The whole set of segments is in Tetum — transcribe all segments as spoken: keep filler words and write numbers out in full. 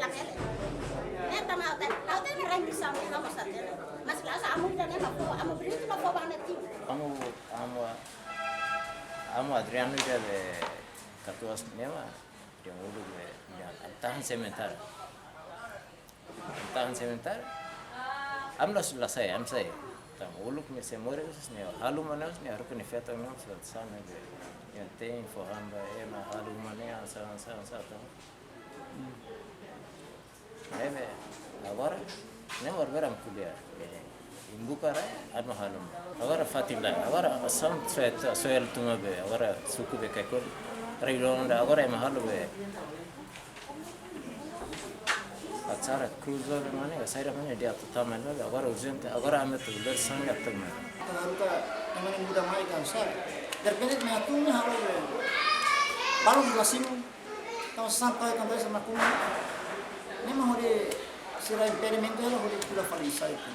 la bele. Ne'e tanba ha'u hatene, ha'u hatene rai misa ne'e ha'u mós hatene. Mas la sa amu ida-ne'e mak fó, amu Brito mak fó ba ne'e tiu. Amu, amu, amu Adriano ida be katuas ne'e mak, dehan uluk be, dehan tahan sementara. Tahan sementara. Amu la, la sai, amu sai. Tanba uluk ne'e se moris ne'e, halo uma ne'e, ne'e haruka nia feto ne'e, sa, sa ne'e be. Nia te'in fó-han ba ema, halo uma ne'e, sa, sa, sa, tan. Ne'ebé, agora, ne'e mak beram kuliah. Imbukar ai, anu halo. Agora fatin lae, agora sam soe, soe tuma be, agora suku be Caicoli. Rai Londa, agora ema halo be. Acara cruiser mane, saida mane dia tu taman be, agora urjente, agora ame tu ler sanga tuma. Agora ema ne'e muda mai kan sa. Derrepente me atu me halo be. Balu di lasim. Tanba sasán to'o iha kandai sama kumi. Ne'e mak hodi sira impedimentu hela hodi tula fali sai tu.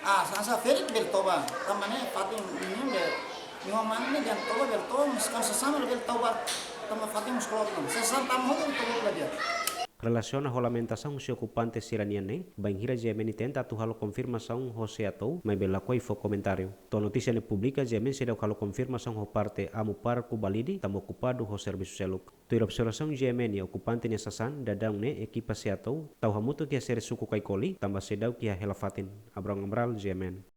Ah, sasán ferik bele toba. Tanba ne'e fatin ne'e be. Nia mane ne'e dehan toba bele toba, mas kan sasán bele toba. Tanba fatin mós kloot. Sasán tama hodi toba la dia. Relasiona ho lamentasaun husi okupante sira-nian ne'e, bainhira GMN tenta atu halo konfirmasaun ho SEATOU, maibé lakohi fó komentáriu. To'o notísia ne'e publika, GMN seidauk halo konfirmasaun ho parte amu Parku Balide, tanba okupadu ho servisu seluk. Tuir observasaun GMN, okupante nia sasán daudaun ne'e ekipa SEATOU tau hamutuk iha sede suku Caicoli, tanba seidauk iha hela fatin. Abrão Amaral, GMN.